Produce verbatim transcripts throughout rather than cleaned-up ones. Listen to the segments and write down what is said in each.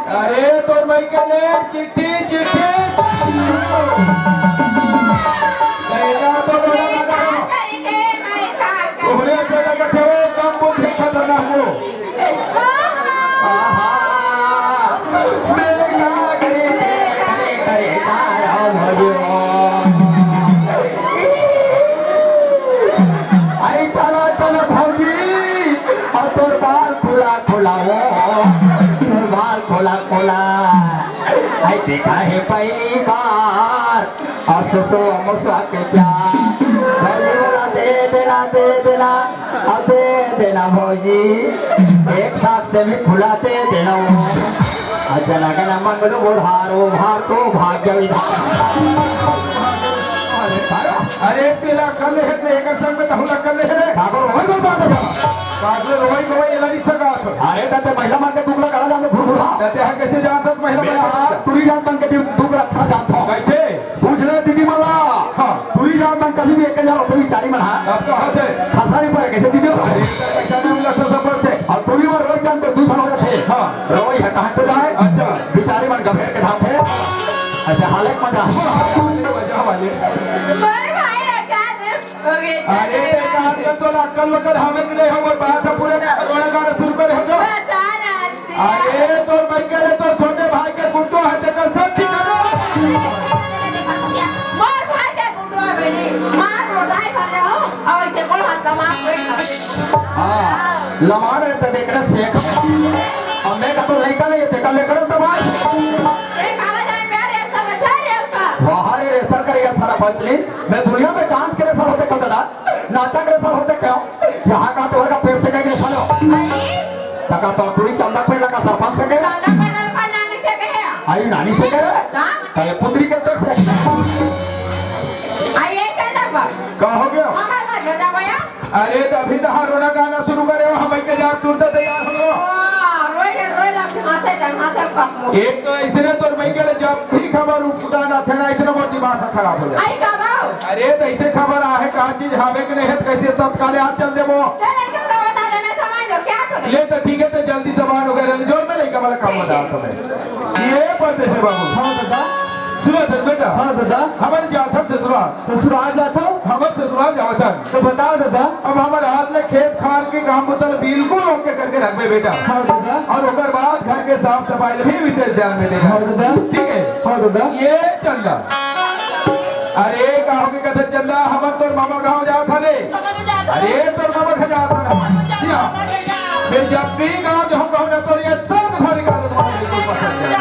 अरे तोर माई के ले चिट्ठी, चिट्ठी, चिट्ठी। बेटा तो बोला ना। तोहरे से लगा थे वो कम बुद्धि खतरनाक हो। आहा, मेरे का करे, करे, करे, तारा भजो। आई चला, चला भौजी, और तोर बाल खुला, खुला वो, तोर बाल खुला, खुला। आई देखा है पहली बार, और सुसो मुसवा के प्यार। भौजी बोला, "दे देना, दे देना, अब दे देना भौजी, एक साथ से भी खुला दे देना।" अच्छा लगा ना मंगलू बोल, हारो भार तो भाग्य विधान। अरे तेला कल है, ते एकर संग में तहुला कल है रे। का करो, भाई, बोल बात है। काजल रोई, रोई, एला नहीं सका था। अरे, तते महिला मन के दुख ला करा जाने घुरघुरा। तते हा कैसे जानत महिला मन के दुख? टुरी जात मन के दुख रक्षा जानत हो। कैसे? पूछ ले दीदी मन ला। हाँ। टुरी जात मन कभी भी एक हजार होते बिचारी मन हा। अब कहाँ से? फंसा नहीं पड़े, कैसे दीदी हो? अरे, कैसा नाम लगा सब पड़ते? और टुरी मन रोज जान पर दूसरा हो जाते। हाँ। रोई है कहाँ को जाए? अच्छा। बिचारी मन गभेड़ के धाते। अच्छा, हालत मजा। मजा वाले। अरे, बेकार से तो अक्कल वक्कल हमें के नहीं, हमर बात है, पूरे रोना गाना शुरू करे हो जो। बता रहा थी। अरे, तोर भाई के रे, तोर छोटे भाई के गुड्डू है, तेकर सब ठीक करो। मोर भाई के गुड्डू है बेटी, मार मोटाई भले हो, और इसे बोल हाथ का मार कोई कर। हाँ, लमार है तो देख रहे शेख। अब मैं का तो लड़का नहीं है, तेका लेकर तो बात। ये काला जाए प्यार, ये सब अच्छा है, ये सब। वाह रे, रेसर करेगा सारा पंचली। मैं दुनिया में डांस करे सब होते कल दादा, नाचा करे सब होते क्यों? यहाँ का तोहर का पेट से कहीं सालो। अरे? तका तो पूरी चंदा पे लगा सरपंच से कहे। चंदा पे लगा नानी से कहे। आई नानी से कहे? हाँ? अरे पुत्री के से। आई ये चंदा पर। का हो गया? हमारा घर जा भैया। अरे तो अभी तो हाँ रोना गाना शुरू करे हो, हम के जा तुरंत तैयार हो। हाँ, रोए, रोए लग माथे का, माथे का। एक तो ऐसे ना तोर भाई के जब भी खबर उठाना थे ना, ऐसे ना मोर दिमाग खराब हो जाए। आई का बाबू? अरे, तो ऐसे खबर आहे, का चीज हावे के नहीं है, तो कैसे तत्काल आज चल देबो? ले, लेके ओकरा बता दे, मैं समझ लो, क्या करें? ले, तो ठीक है, तो जल्दी सामान वगैरह ले, जोर में लेके वाला काम बता तुम्हें। ये बात है बाबू। हाँ दादा। सुनो सर बेटा। हाँ दादा। हमारे जात हम ससुराल। ससुराल जात हो? हमारे ससुराल जावत हन। तो बताओ दादा। अब हमारे हाथ में खेत खार के काम बतल बिल्कुल ओके करके रखबे बेटा। हाँ दादा। और ओकर बाद घर के साफ सफाई ले भी विशेष ध्यान में देना। हाँ दादा। ठीक है। हाँ दादा। ये चंदा। अरे, गाँव के कथे चंदा, हमन तोर मामा गाँव जात हले। अरे, तोर मामा घर जात हले। या। मैं जब भी गाँव जाहूँ, कहूँ ना तोर ये सब धारी का आदत मारे को पसंद है।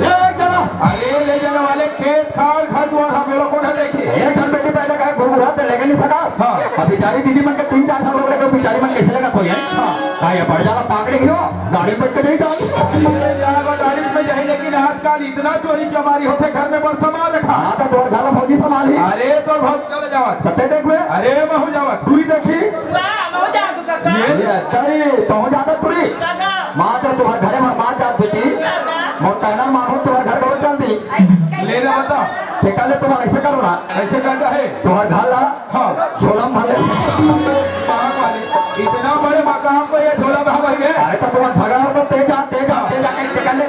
ले चलो। अरे, ले जाने वाले खेत खार, घर दुआर, हम लोग कौन है देखिए। एक घर बेटी पैदा करे, गुरु बुढ़ा ते लेके नहीं सका। हाँ। अब बेचारी दीदी मन के तीन चार साल हो गए, तो बेचारी मन कैसे लेगा कोई है? हाँ। हाँ, ये बढ़ जाला पाकड़ी क्यों? गाड़ी में बैठ के नहीं जाओ। अरे, जाए बा गाड़ी में जाए, लेकिन आजकल इतना चोरी चमारी होते, घर में बड़ सामान रखा। हाँ, तो तोर घर में भौजी संभाली। अरे, तोर भौजी चले जावत। कते देखबे? अरे, महू जावत। दूरी देखी? वाह, महू जावत काका। ये ये, अरे, तो हो जाता दूरी। काका। माँ तो तुम्हारे घरे में माँ जात बेटी। काका। मोर कहना मानो तुम्हारे घर बहुत जल्दी। ले ना बता। देखा ले तुम्हारा ऐसे करो ना। ऐसे करता है। तुम्हारे घर ला हाँ। झोला में भर ले। पागल वाली, इतना बड़े मकाम को ये झोला में भर गए। अरे तो तुम्हारा झगड़ा हो तो तेज आ, तेज आ, तेज आ, कहीं से कर ले।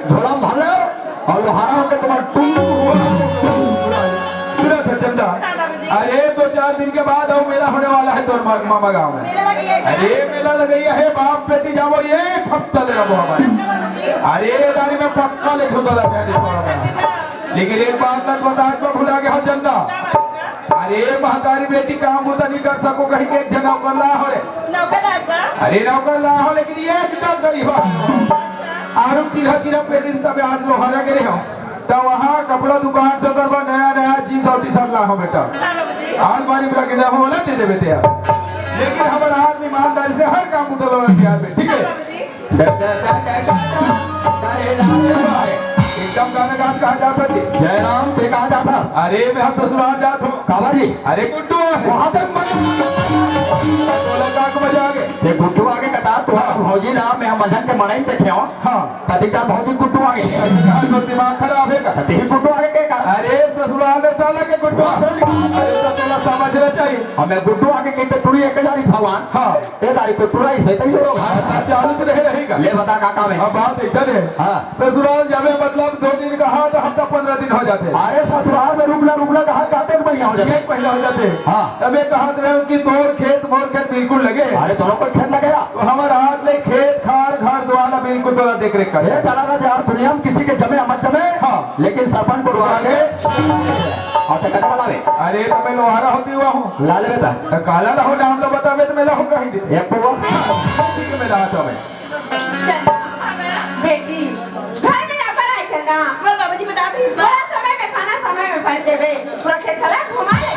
झोला में भर ले और लोहारा होके तुम्हारा टुम टुम हुआ। सुना था चंदा, अरे दो चार दिन के बाद वो मेला होने वाला है तोर मा-, मामा गाँव में। मेला लगी है। अरे मेला लगी है, बाप बेटी जाओ, एक हफ्ता ले रहो हमारे। अरे ये दारी में पक्का ले झूठा लगा दे थोड़ा सा। लेकिन एक बात मैं बता, आज मैं भुला गया हूँ चंदा। अरे महतारी बेटी काम बुता नहीं कर सको कहीं के, एक जना नौकर ला हो रे। नौकर ला का? अरे नौकर ला हो, लेकिन ये एकदम गरीब हो। आरू चिरहा चिरहा पेटी तबे आज लोहारा गिरे हो। तो वहाँ कपड़ा दुकान से उतर पर नया नया जींस और टी शर्ट ला हो बेटा। हाँ बाबूजी। आज बारी बुला के ना हो वाला दे दे बेटे यार। लेकिन हमारा आज ईमानदारी से हर काम उतर वाला तैयार है, ठीक है? हाँ बाबूजी। एकदम गाना गान कहाँ जाता जी? जयराम, ते कहाँ जाता? अरे, मैं ससुराल जात हूँ। काबर जी? अरे, गुड्डू है। वहाँ तक मत। बोला, का को बजा आगे? ये गुड्डू आगे कता, तुम्हारा भौजी ना, मैं मजन के मनाई देखे हो। हाँ। कति का भौजी गुड्डू आगे। हाँ, तो दिमाग खराब है का? कति ही गुड्डू आगे के का? अरे, ससुराल में साला के गुड्डू। अरे, तो तोला समझ ले। चाहिए। अब मैं गुड्डू आके कहते टुरी एक हजार ही भगवान। हाँ। ए तारीख को टुरा ही सही, तैसे लोग। हाँ, चालू तो नहीं रहेगा। ले बता का काम है? अब बात ऐसा है। हाँ। ससुराल जाबे मतलब दो दिन कहा तो हफ्ता पंद्रह दिन हो जाते। अरे ससुराल में रुकना, रुकना कहा जाते एक महीना हो जाते। एक महीना हो जाते। हाँ। तब ये कहा रहे हो कि तोर खेत मोर खेत बिल्कुल लगे। अरे दोनों को खेत लगे। तो हमारा हाथ ले खेत खार घर दुआर ला बिल्कुल तोरा देख रेख कर। ए चला ना यार, दुनिया में किसी के जमे मत जमे। हाँ। लेकिन सरपंच को डुबा के। हाँ, तो कदम वाला बे। अरे तो मैं लोहारा होती हुआ हूँ। लाल बेटा। तो काला ला हो नाम ला बतावे तो मैं ला हूँ कहीं दे। एक को। ठीक है, मैं ला आता हूँ मैं। चंदा, बेटी, घर में ना पर आए चंदा। तुम्हारे बाबूजी बता दो इस बार। बड़ा समय में खाना समय में भर देवे। पूरा खेत खला घुमा ले।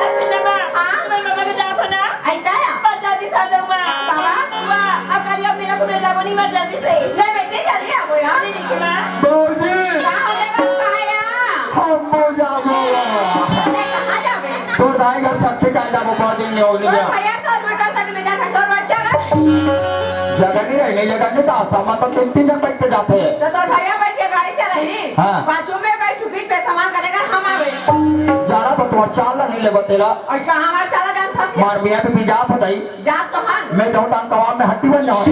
ऐसे ना माँ, हाँ? तुम्हारे बाबा के जात हो ना? ऐसा है? पर जल्दी से आ जाओ माँ। बाबा? वाह, अब कल अब मेरा को मेरे जाबो नहीं माँ, जल्दी से। ले बेटे, जल्दी आ गया। नहीं, नहीं, माँ। बाबूजी। कहाँ हो गया बाबा? हम जाबो। अरे, कहाँ जाबे? तो दाई घर शक्ति का जाबो, बहुत दिन नहीं हो तो लिया। भैया तो बेटा तक में जा सकता और बच्चा का। जगह नहीं रही, नहीं जगह नहीं तो आसाम में तो तीन तीन जन बैठ के जाते हैं। तो तोर भैया बैठ के गाड़ी चलाही। हाँ। बाजू में बैठ, पीठ पे सामान का जगह हम आवे। जाना तो तुम्हारा चाल नहीं लेबो तेरा। अच्छा, हमारा चाला जान था क्या? मार मियाँ भी, भी जात हो दाई। जात तो हन। मैं जाऊँ तान कबाब में हड्डी बन जाऊँ।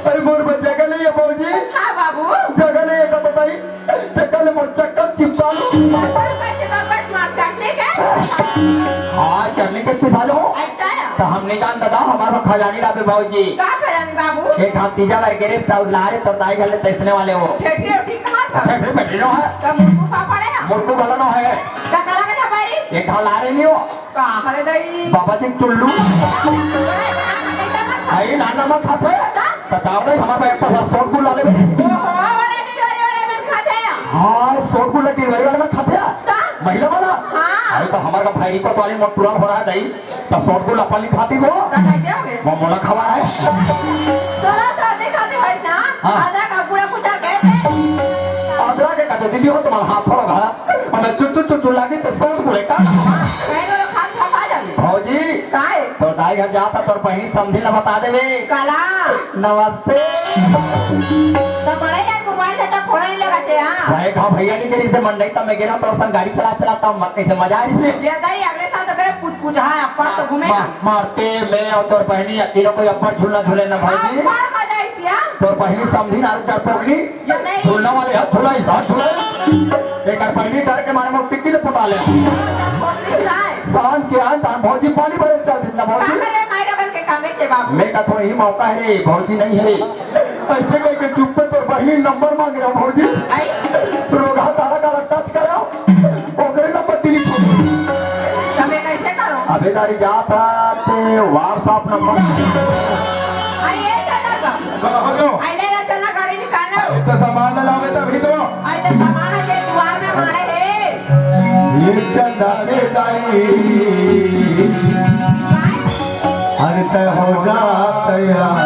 अरे मोर बस जगह नहीं है बाबूजी। हाँ बाबू। जगह नहीं है तो बताई। चक्कर ले मोर चक्कर चिपका लो। बस, बस, बस, बस, बस, मार चटनी के। हाँ, चटनी के पिसा लो। ऐसा है। तो हम नहीं जानता था, हमारे पास खजानी लाबे बाबूजी। का खजानी बाबू? एक हाथ तीजा लग गिरे, तब लारे तो ताई घर ले तैसने वाले हो। ठेठी उठी कहाँ था? ठेठी बैठी नो है। तो मुर्खू पापड़ है? मुर्खू गला नो है। तो कला के था बारी? एक हाथ लारे लियो। का हरे दई? बाबा जी टुल्लू। आई ना नमक खाते? का? तो का दई हमारे पास सोनपुर ला लेबे। ओहो, वाला डिलीवरी वाला मन खाते हैं। हाँ, सोनपुर ला डिलीवरी वाला मन खाते हैं। का? महिला वाला? हाँ। अरे तो हमारे का भाई को वाली मोट पुरान हो रहा है दई। तो सोनपुर ला पानी खाती हो? का खाते हो बे? वो मोला खवा है। तोरा तो दे खाते हो ना? हाँ। आधा का पूरा कुचार गए थे। आदरा के कहते दीदी हो तुम्हारा हाथ हो रहा। अब मैं चुचु चुचु लागी तो सोच बोले का? कहीं तो लोग खान खा खा जावे। भौजी, काय? तोर दाई घर जाता, तोर बहिनी समधी ला बता देवे। काला? नमस्ते। तो बड़े यार मोबाइल से तो फोन नहीं लगाते, हाँ? भाई, हाँ, भैया नहीं करी से मंडई, तब मैं गिरा तोर संग गाड़ी चला चलाता हूँ, मत कैसे मजा आई से? ये दाई अगले साल तो करे पूछ पूछ, हाँ, अप्पा तो घूमे। मा-, मारते मैं और तोर बहिनी अकेले कोई अप्पा झूला झूले ना भौजी। अप्पा मजा आई थी, हाँ? तोर बहिनी समधी ना डरपोकनी। ये दाई। झूलना वाले हाथ झूला, इस हाथ झूला। एक बार पहली डर के मारे मोर टिक्की ने फुटा ले। सांझ के आन तान भौजी पानी भरे चल दिन ना भौजी। का करे माई लोगन के कामे के बाबू। मैं का थोड़ी ही मौका है रे, भौजी नहीं है रे। ऐसे कह के चुप पे तोर बहिनी नंबर मांग रहा भौजी। आई। रोगा तारा का टच करो। ओकरे नंबर डिलीट हो गई। तबे कैसे करो? अबे दारी जाता ते WhatsApp नंबर। आई ये चला का? का हो गयो? आई ले ना चला गाड़ी निकाल लो। इतना सामान ला लावे तभी तो। आई तो सामान है जे दुआर में मारे है। ये चंदा के दाई। अरे तय हो जा तैयार।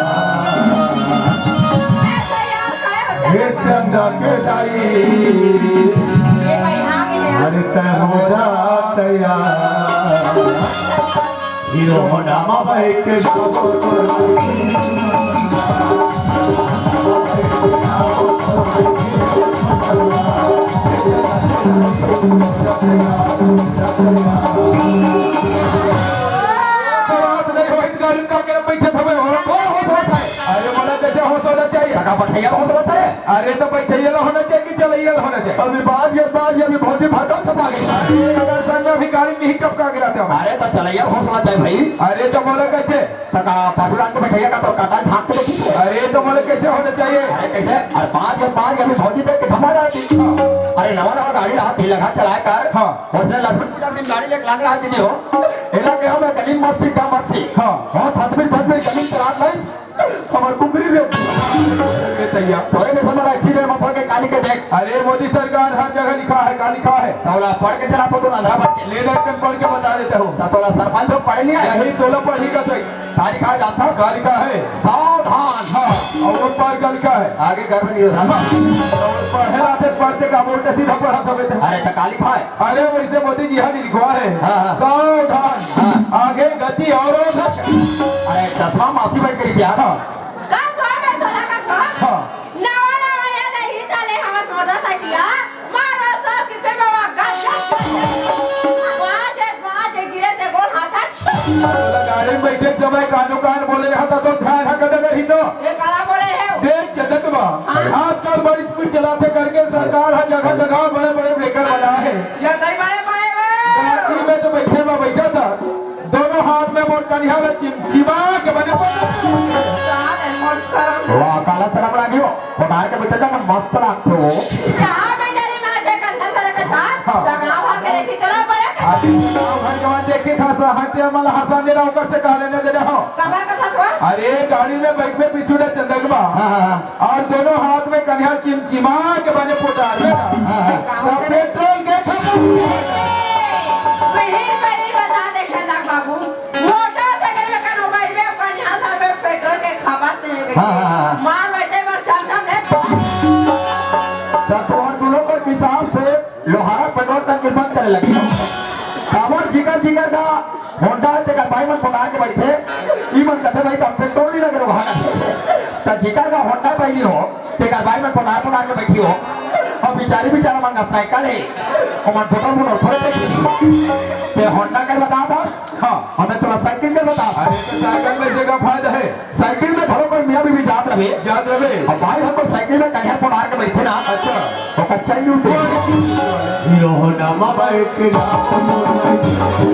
मैं तैयार खड़े हो चला। ये चंदा के दाई। ये भाई आ गए हैं। अरे तय हो जा तैयार। हीरो होंडा मा बैठ के जाबो तो बात नहीं होई, गाड़ी का के बैठे थवे हो। अरे बोला कैसे होश होना चाहिए? टका पठैया बहुत होता है। अरे तो बैठैया ला होना चाहिए कि चलैया ला होना चाहिए? अभी बात ये, बात ये, अभी भौजी भरकम छपा गई। अरे अगर संग में अभी गाड़ी नहीं चपका गिराते हो। अरे तो चलैया होश होना चाहिए भाई। अरे तो बोला कैसे? टका पशुराम को बैठैया का तो काटा झांक के देखी। अरे तो बोले कैसे होना चाहिए? अरे कैसे? अरे बात ये, बात ये, अभी भौजी देख के छपा जाती। अरे नवा नवा गाड़ी रहा, तेल लगा चलाया कर। हाँ। उसने लक्ष्मी पूजा दिन गाड़ी लेके लाने रहा दीदी हो। एला के हम गली मस्ती का मस्ती। हाँ। बहुत थतबिर थतबिर गली चला नहीं। हमर कुकरी रे। ए तैया। तोरे जैसे मला accident में पड़ के काली के देख। अरे मोदी सरकार हर जगह लिखा है, का लिखा है? तौला पढ़ के चला तो तू अंधरा बन के। ले दे, कल पढ़ के बता देता हूँ। ता तोला सरपंच लोग पढ़े नहीं आए। यही तोला पढ़ी का सही। का लिखा है जानता? का लिखा है? सावधान। हाँ, और ऊपर का लिखा है? आगे गर्भ निरोधन। और पढ़े रहते, पढ़ते का बोलते सीधा पढ़ा था बेटा। अरे तो का लिखा है? अरे वैसे मोदी जी यहाँ भी लिखवा है। हाँ, हाँ। सावधान। हाँ। आगे गति अवरोधक। अरे चश्मा मासी बैठ गई यार। हाँ। का कौन है तोला का कौन? हाँ। नवा नवा याद आई ताले हमर मोटरसाइकिल। मारो सब किसे बाबा गज गज गज। बाजे, बाजे। मैं कानो कान बोले रहा था तो ध्यान हा कदे रही तो। ये काला बोले है? देख चंदकबा, हाँ। आजकल बड़ी स्पीड चलाथे करके सरकार हा जगह जगह बड़े बड़े ब्रेकर बनाए है। ये दही बड़े बड़े वो। गाड़ी में तो बैठे में बैठा था, दोनों हाथ में मोर कनिहा ला चिम चिमा के बने। वाह, काला सरम लागियो। पधार के बेटा का मस्त लागथे वो। कहाँ में जरी ना देखत हस रे कथा? हाँ। लगाव हर के देखी तोरा बड़े के। अभी गाँव घर के बाद देखी था, साहत्य मल हंसा दे रहा, ऊपर से काले ने दे रहा हो। कमा कथा तो? अरे, गाड़ी में बैठ में पीछू ना चंदकबा। हाँ, हाँ, हाँ। और दोनों हाथ में कन्या चिमचिमा के बने पोटार में ना। हाँ, हाँ। तो पेट्रोल के खपत। बहिन बड़ी बता दे खेसाक बाबू। मोटरसाइकिल में कनो बैठबे, अपन यहाँ लाबे, पेट्रोल के खपत नहीं है। हाँ, हाँ, हाँ। मार बैठे, मार चम चम रे। तो तुम्हार दोनों कर हिसाब से लोहारा पेट्रोल टंकी बंद करे लगे। काबर जिकर जिकर का होंडा है, तेकर भाई मन कोनार के बैठे, ई मन कथे, "भाई, तब पेट्रोल नहीं लगे लोहारा।" तो जिकर का होंडा पहली हो, तेकर भाई मन कोनार कोनार के बैठी हो, और बेचारी बेचारा मन का साइकिल है, ओमन पेट्रोल मोटर थोड़े बैठी। ते होंडा कर बता था, हाँ। हमें तोला साइकिल के बता। अरे, तो साइकिल में से का फायदा है? साइकिल में घरो कोई मियाँ बीवी जात रहे। जात रहे। अब भाई हमको साइकिल में कन्या पड़ार के बैठे ना। अच्छा। ओकर चैन उतरे। यो नामा बाइक के नाम